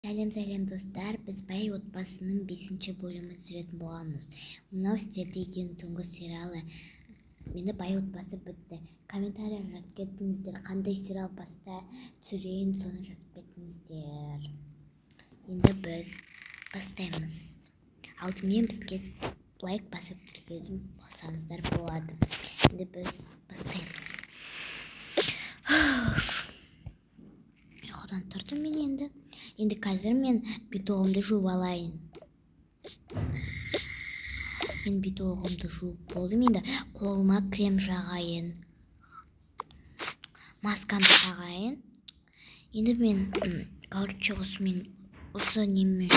Сәлем, сәлем, достар! Біз «Бай отбасының» бесінші бөлімін түсіретін боламыз. Мынау сіздерде ең соңғы сериалы. Енді «Бай отбасы» бітті. Комментарий жазып кетіңіздер, қандай сериал баста түсірейін, соны жазып кетіңіздер. Енді біз бастаймыз. Алдымен бізге лайк басып, тіркеліп болсаңыздар болады. Енді біз бастаймыз. Ұйқыдан тұрдым мен енді. Енді қазір мен битогымды жуып алайын. Мен битогымды жуып болдым. Енді қолыма крем жағайын, маскамды тағайын. Енді мен, короче, осымен, осы немен.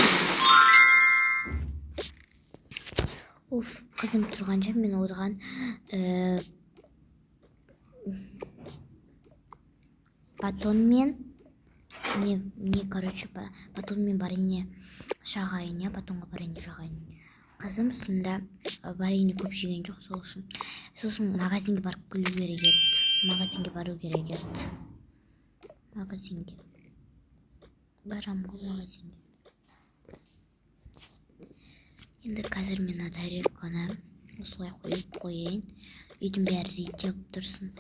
Уф, қызым тұрғанша мен оған батонмен не, короче, батонмен варенье жағайын, иә, батонға варенье жағайын. Қызым сонда варенье көп жеген жоқ, сол үшін. Сосын магазинге барып келу керек еді, магазинге бару керек еді. Магазинге барамын ғой, магазинге. Енді қазір мен мына тарелканы осылай қойып қояйын, үйдің бәрі реттеп тұрсын.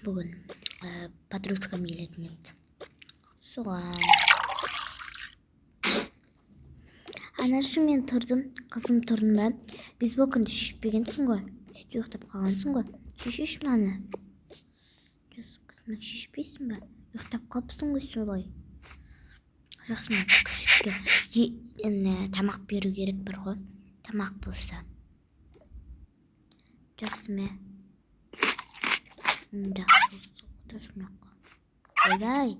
Бүгін подружкам келетін еді, соған. Анашы, мен тұрдым. Қызым, тұрдың ба? Бейсболкаңды шешпегенсің ғой, сөйтіп ұйықтап қалғансың ғой. Шешеші мынаны. Шешпейсің ба? Ұйықтап қалыпсың ғой солай. Жақсы ма? Күшікке тамақ беру керек бар ғой, тамақ болса жақсы ма? Жақсы, отыршы мына жаққа. Ойбай,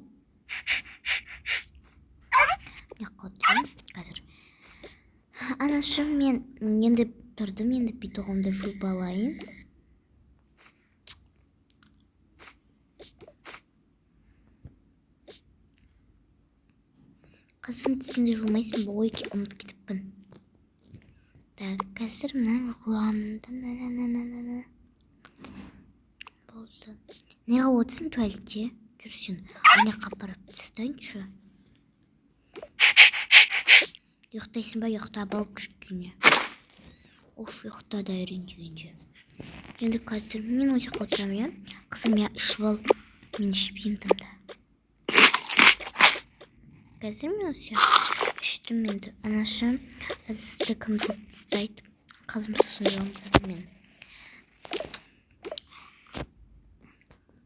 мына жаққа отырайын қазір. Анашы, мен енді тұрдым. Енді битогымды жуып алайын. Қызым, тісіңді жумайсың ба? Ой, ұмытып кетіппін. Так, қазір мынаны жуамын. Болды. Неге отырсың туалетте? Жүр, сен ана жаққа апарып тастайыншы. Ұйықтайсың ба? Ұйықтап ал кішкене. Уф, ұйықта да үйрен дегенше. Енді қазір мен ол жаққа отырамын, иә. Қызым, иә, ішіп ал. Мен ішпеймін тымда. Қазір мен осы жақта іштім. Енді, анашым, ыдысты кім жуып тастайды? Қызым, сосын жуамын мен.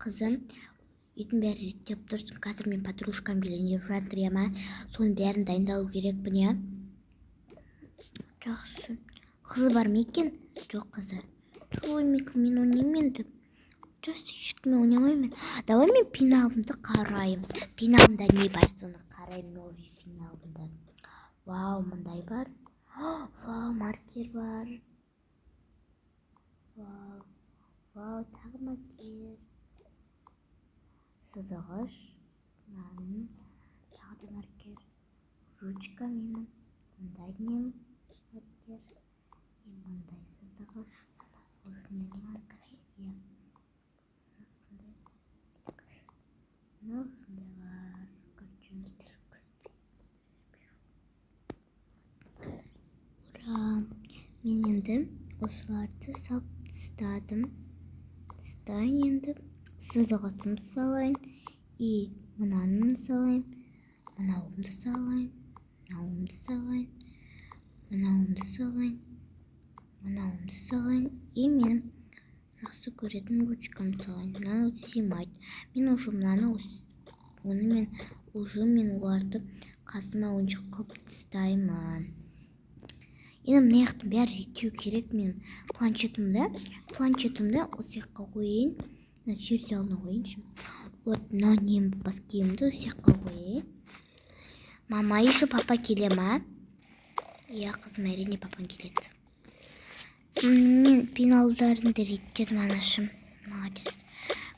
Қызым, үйдің бәрі реттеп тұрсын. Қазір мен подружкам келейін деп жатыр, иә ма? Соның бәрін дайындалу керекпін, иә. Жақсы. Қызы бар ма екен? Жоқ қызы. Ой, мен кіммен ойнаймын енді? Жақсы, ешкіммен ойнамаймын. Давай мен пеналымды қараймын. Пеналымда не бар, соны қараймын. Новый пеналымда, вау, мындай бар. Вау, маркер бар. Вау, вау, тағы маркер, сызғыш, мынаның тағы да маркер, ручка, менің мындай нем, маркер и мындай сызғыш, осындай маркер, иә, осындай, мына осындайлар, короче. Ура! Мен енді осыларды салып тастадым. Тастайын енді. Сызғышымды салайын и мынаны салайын, мынауымды салайын, мынауымды салайын, мынауымды салайын, мынауымды салайын и менің жақсы көретін ручкамды салайын. Мынаны сыймайды. Мен уже мынаны, оны мен уже, мен оларды қасыма ойыншық қылып тастаймын. Енді мына жақтың бәрі реттеу керек. Мен планшетімді осы жаққа қояйын, мына терезе алдына қояйыншы. Вот мынау нем, бас киімімді осы жаққа қояйын. Мама, еще папа келе ма? Иә, қызым, әрине, папаң келеді. Мен пеналдарымды реттедім, анашым. Молодец.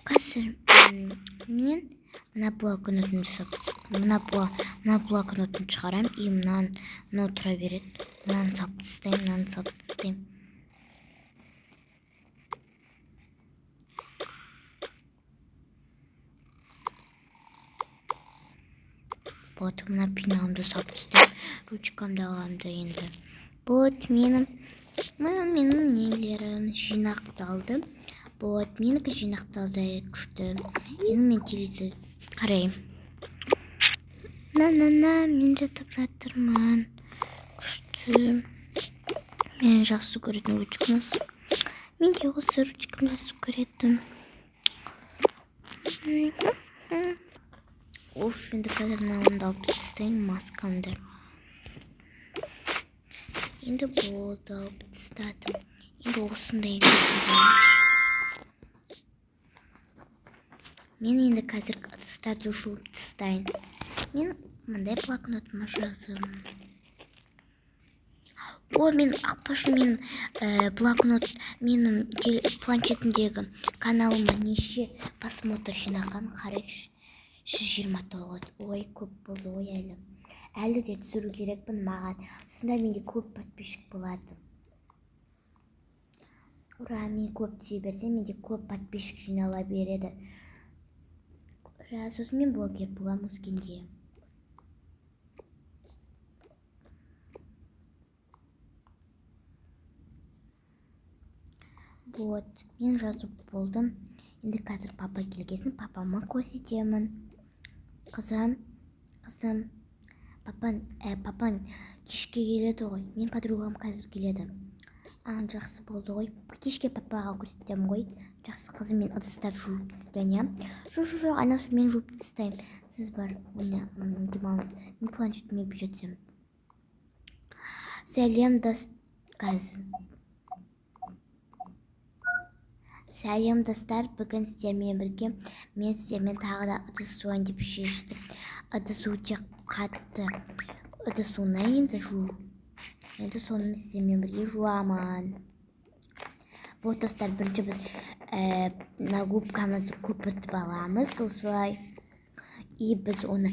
Қазір мен мына блокнотымды салып, мына блокнотымды шығарамын и мынаны, мынау тұра береді. Мынаны салып тастаймын, мынаны салып тастаймын. Вот, мына пеналымды салып тастаймын, ручкамды аламын да енді. Вот, менің мына менің нелерім жинақталды. Вот, менікі жинақталды, күшті. Енді мен телевизор қараймын. На-на-на, мен жатып жатырмын. Күшті. Мен жақсы көретін ручкам осы. Мен де осы ручкамды жақсы көретін. Оф, енді қазір мынауымды алып тастайын, маскамды. Енді болды, алып тастадым. Енді осындай. Мен енді қазір ыдыстарды жуып тастайын. Мен мындай блокнотыма жазамын. О, мен ақпашы, мен блокнот, менің планшетімдегі каналыма неше просмотр жинаған, қарайықшы. 129. Ой, көп болды ғой әлі. Әлі де түсіру керекпін маған. Сонда менде көп подписчик болады. Ура, мен көп түсе берсем, менде көп подписчик жинала береді. Ура, сосын мен блогер боламын өскенде. Вот, мен жазып болдым. Енді қазір папа келгесін папама көрсетемін. Қызым, қызым, папаң кешке келеді ғой. Мен подругам қазір келеді. А, жақсы болды ғой. Кешке папаға көрсетемін ғой. Жақсы, қызым, мен ыдыстарды жуып тастайын, иә? Жоқ, жоқ, жоқ, анасы, мен жуып тастаймын. Сіз барып демалыңыз. Мен планшетіме жетсем. Сәлем, қазір. Сәлем, достар, бүгін сіздермен бірге мен сіздермен тағы да ыдыс жуайын деп шештім. Ыдыс өте қатты. Ыдыс оңай енді жуу. Енді соны сіздермен бірге жуамын. Вот, достар, бірінші біз мына губкамызды көпіртіп аламыз осылай. И біз оны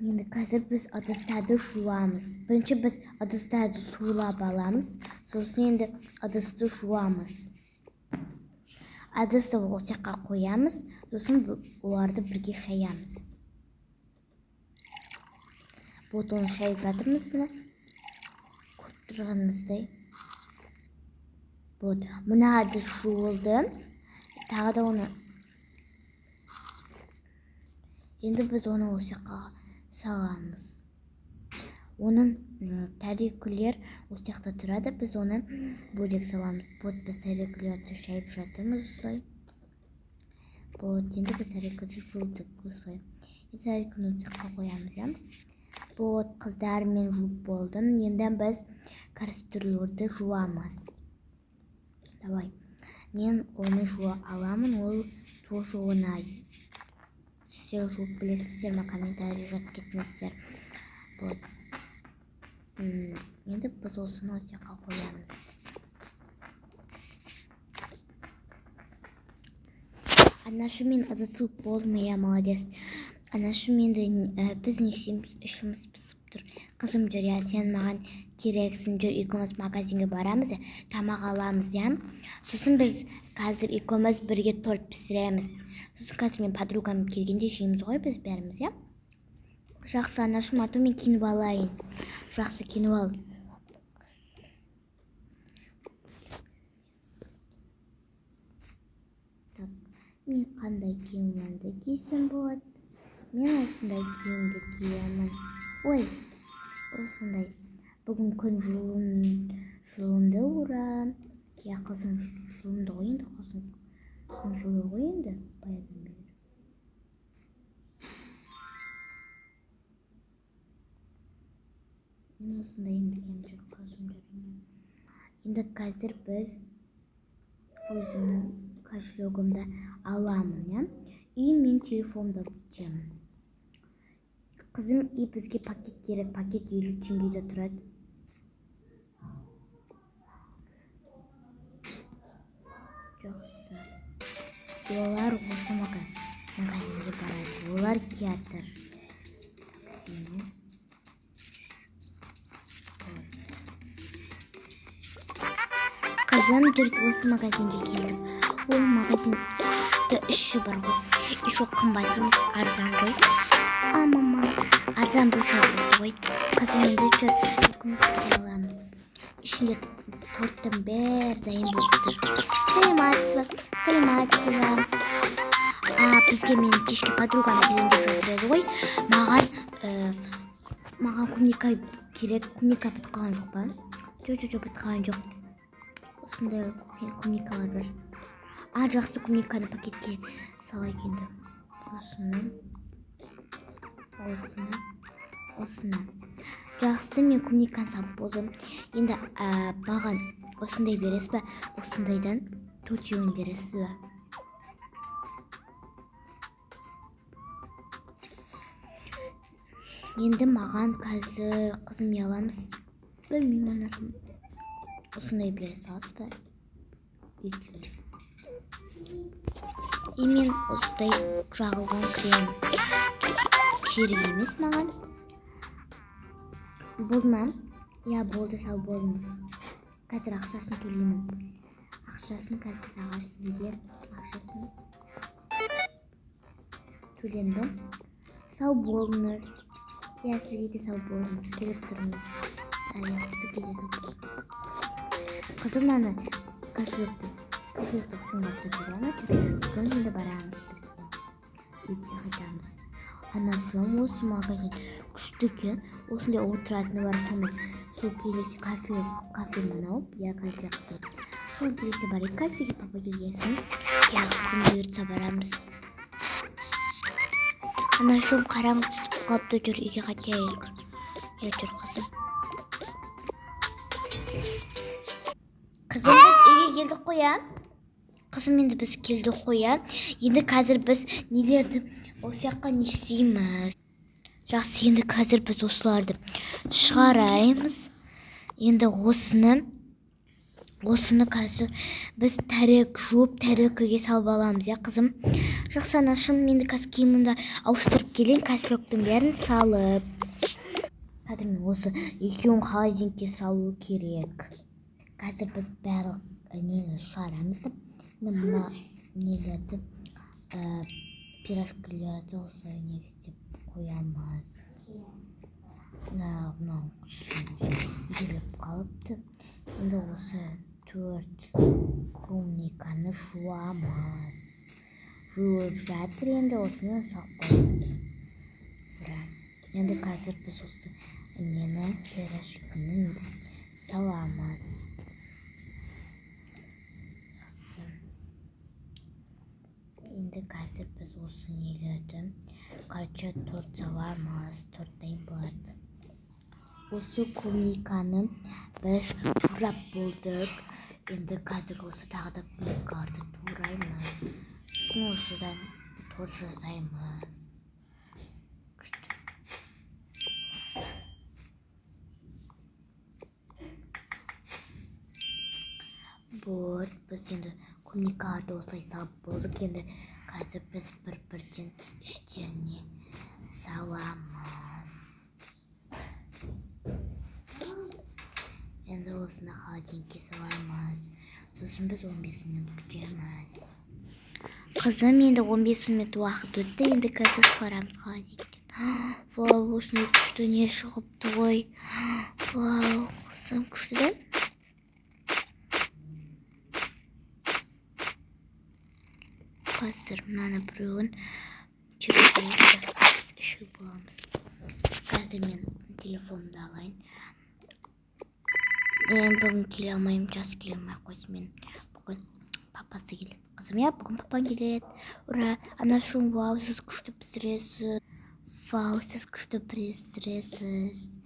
енді қазір біз ыдыстарды жуамыз. Бірінші біз ыдыстарды сулап аламыз, сосын енді ыдысты жуамыз. Ыдысты ол жаққа қоямыз, сосын оларды бірге шаямыз. Вот, оны шайып жатырмыз мына. Көріп тұрғаныңыздай. Вот, мына ыдыс жуылды. Тағы да оны енді біз оны осы жаққа саламыз. Оның тәрелкелер осы жақта тұрады, біз оны бөлек саламыз. Вот, біз тәрелкелерді шайып жатырмыз осылай. Вот, енді біз тәрелкелерді жудық осылай. Енді тәрелкені осы жаққа қоямыз, иә. Вот, қыздар, мен жуып болдым. Енді біз кастрюльді жуамыз. Давай. Мен оны жуа аламын, ол тоже оңай. Сіздер жуып білесіздер ме, комментарий жазып кетіңіздер. Вот. Енді біз осыны осы жаққа қоямыз. Анашым, мен ыдыс жуып болдым, иә, молодец. Анашым, енді біз не істейміз, ішіміз пысып тұр. Қызым, жүр, иә, сен маған керексің, жүр, екеуміз магазинге барамыз, тамақ аламыз, иә. Сосын біз қазір екеуміз бірге торт пісіреміз. Сосын қазір мен подругам келгенде жейміз ғой біз бәріміз, иә. Жақсы, анашым, а то мен киініп алайын. Жақсы, киініп ал. Так, мен қандай киімді кисем болады? Мен осындай киімді киемін. Ой, осындай. Бүгін күн жылынды, ура. Я, қызым, жылынды ғой енді, қызым. Күн жылы ғой енді, баяғыдан бері. Мен осындай енді киемін, жүр, қызым, жүр. Енді қазір біз өзімнің кошелегімді аламын, иә. И мен телефонымды алып кетемін. Қызым, и бізге пакет керек. Пакет 50 теңгеде тұрады. Жақсы. Олар осы магазинге барады. Олар театр. Қызым, жүр, осы магазинге келдік. Ол магазин күшті, іші бар ғой. Еще қымбат емес, арзан ғой. А, мама, Арзан болса болды ғой. Қызым, енді жүр, екеуміз бірге аламыз. Ішінде торттың бәрі дайын болып тұр. Сәлеметсіз ба? Сәлеметсіз ба? А, бізге менің кешке подругам келейін деп жатыр еді ғой. Маған клубника керек. Клубника бітіп қалған жоқ па? Жоқ, жоқ, жоқ, бітіп қалған жоқ. Осындай клубникалар бар. А, жақсы, клубниканы пакетке салайық енді. Осыны, осыны, осыны. Жақсы, мен клубниканы салып болдым. Енді маған осындай бересіз ба? Осындайдан төртеуін бересіз ба? Енді маған қазір, қызым, не аламыз? Білмеймін, анашым. Осындай бере саласыз ба? Екеуін. И мен осындай жағылған крем керек емес маған. Болды ма? Иә, болды, сау болыңыз. Қазір ақшасын төлеймін. Ақшасын қазір саған, сізге ақшасын төленді. Сау болыңыз. Иә, сізге де сау болыңыз. Келіп тұрыңыз. Иә, сізге де сау болыңыз. Қызым, мынаны кошелекті қолыңа ұстап жүре ма? Бүгін енді барамыз бірге. Үйге қайтамыз. Анашым, осы магазин күшті екен. Осындай отыратыны бар, сонымен сол келесі кафе мынау. Иә, кафе, қызым. Сол келесі барайық кафеге, папа келгесін. Иә, қызым, бұйыртса барамыз. Анашым, қараңғы түсіп қалыпты, жүр, үйге қайтайық. Иә, жүр, қызым. Қызым, біз үйге келдік қой, иә? Қызым, енді біз келдік қой, иә? Енді қазір біз нелерді осы жаққа не істейміз? Жақсы, енді қазір біз осыларды шығараймыз. Енді осыны қазір біз жуып тарелкаге салып аламыз, иә, қызым? Жақсы, анашым, енді қазір киімімді ауыстырып келейін, кошелектің бәрін салып. Қазір мен осы екеуін холодильникке салу керек. Қазір біз барлық нені шығарамыз да, мына нелерді, пирожкилерді осылай негіздеп қоямыз. Мынау келіп қалыпты. Енді осы 4 клубниканы жуамыз. Жуып жатыр, енді осыны салып қоямыз. Ура. Енді қазір біз осы нені, пирожкіні саламыз. Енді қазір біз осы нелерді, торт саламыз, торт дайын болады. Осы клубниканы біз турап болдық. Енді қазір осы тағы да клубникаларды тураймыз. Сосын осыдан торт жасаймыз. Күшті. Вот, біз енді клубникаларды осылай салып болдық. Енді қазір біз бір-бірден іштеріне саламыз. Енді осыны холодильникке саламыз. Сосын біз 15 минут күтеміз. Қызым, енді 15 минут уақыт өтті. Енді қазір шығарамыз холодильниктен. Вау, осындай күшті не шығыпты ғой. Вау, қызым, күшті да? Қазір мынаны біреуін жеп қояйық, біз үшеу боламыз. Қазір мен телефонымды алайын. Мен бүгін келе алмаймын, жас келе алмай қойсын. Мен бүгін папасы келеді. Қызым, иә, бүгін папаң келеді. Ура, анашым, вау, сіз күшті пісіресіз. Вау, сіз күшті пісіресіз.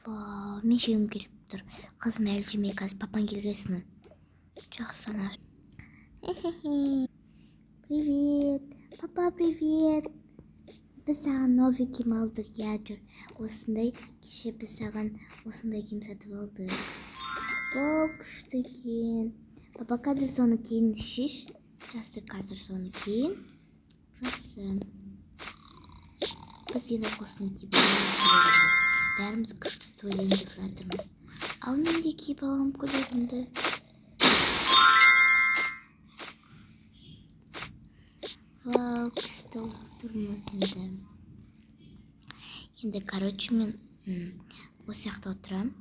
Вау, мен жегім келіп тұр. Қызым, әлі жемей, қазір папаң келгесін. Жақсы, анашым. Хе-хе-хе. Привет, папа, привет. Біз саған новый киім алдық, иә, жүр. Осындай, кеше біз саған осындай киім сатып алдық. Вау, күшті екен. Папа, қазір соны кейін шеш. Жақсы, қазір соны кейін. Жақсы. Біз енді осыны киіп аламыз. Бәріміз күшті тойлайын деп жатырмыз. Ал мен де киіп аламын көйлегімді. Вау, күшті отырмыз енді. Енді, короче, мен осы жақта отырамын.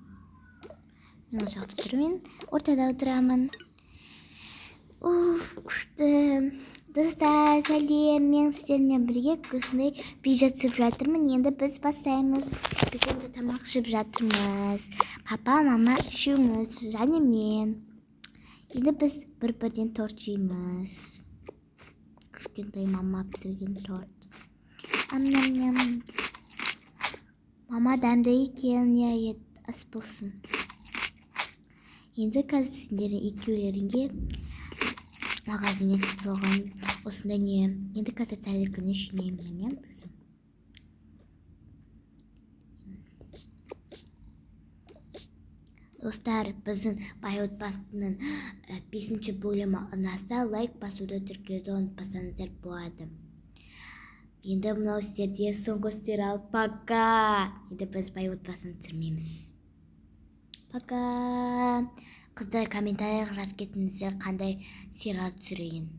Мен осы жақта отырамын, мен ортада отырамын. Уф, күшті. Достар, сәлем! Мен сіздермен бірге осындай видео түсіріп жатырмын. Енді біз бастаймыз. Біз енді тамақ ішіп жатырмыз. Папа, мама үшеуміз және мен. Енді біз бір бірден торт жейміз. Кішкентай мама пісірген торт. Ам ням ням. Мама, дәмді екен, иә, ет ас болсын. Енді қазір сендердің екеулеріңе магазиннен сатып алған осындай не. Енді қазір тарелканы жинаймын, иә, қызым. Достар, біздің бай отбасының бесінші бөлімі ұнаса, лайк басуды, тіркеуді ұмытпасаңыздар болады. Енді мынау сіздерде соңғы сериал. Пока. Енді біз бай отбасын түсірмейміз. Пока. Қыздар, комментарийға жазып кетіңіздер, қандай сериал түсірейін.